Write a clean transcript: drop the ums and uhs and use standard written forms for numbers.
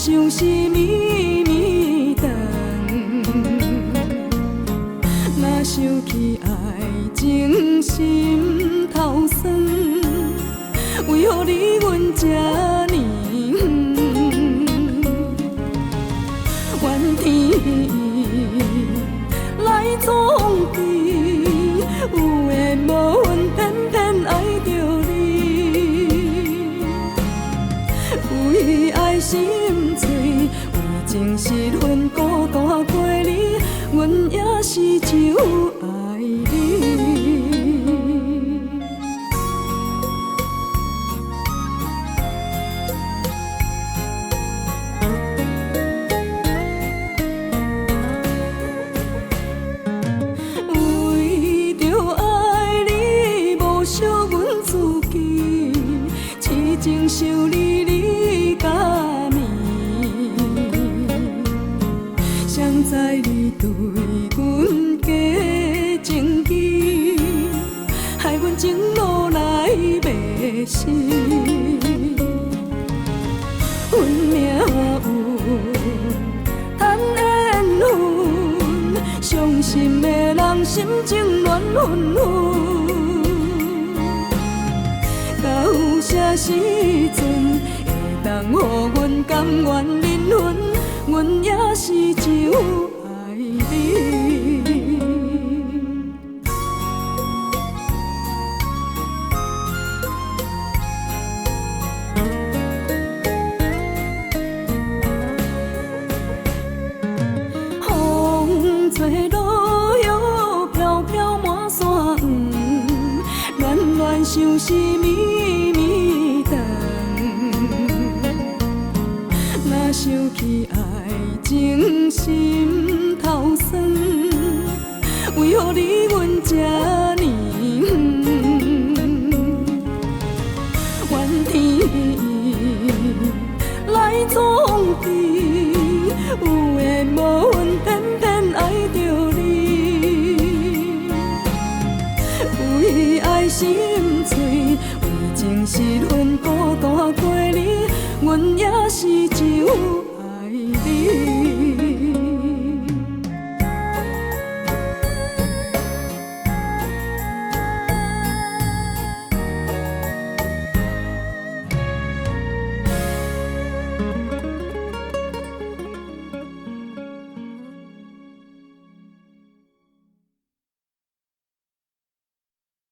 相思绵绵长。若想起愛情心頭酸，為何離阮這呢遠？怨天來創治，有緣無份，偏偏愛著你。為愛心碎，為情失份，孤單過日，阮也是就愛你。為著愛你，無惜阮自己，痴情想你，你敢暝？誰知你對阮假情意，害阮情路來迷失。阮命運趁緣分，傷心的人心情亂紛紛。到啥時陣會當予阮甘願認分？阮也是就愛你。風吹落葉飄飄滿山黃，戀戀相思綿綿長。若想起愛情心頭酸，為何離阮這呢遠？怨天來創治，有緣無份，偏偏愛著你。為愛心碎，為情失份，孤單過日，阮也是就